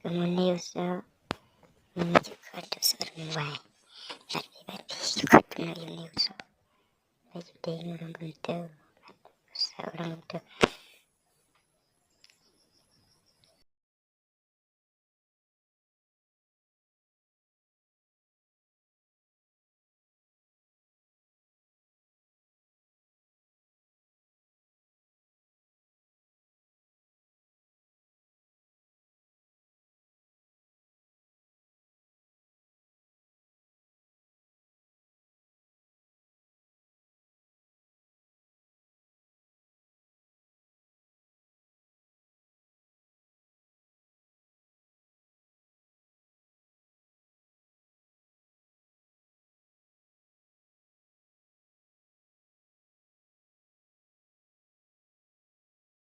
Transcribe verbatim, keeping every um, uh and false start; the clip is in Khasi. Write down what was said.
Ka mune u soh. Mune ju khot u soh rung wai. Tat pi bat pi ju khot mune u soh. Ba ju dei u rung kumtu. Soh u rung kumtu.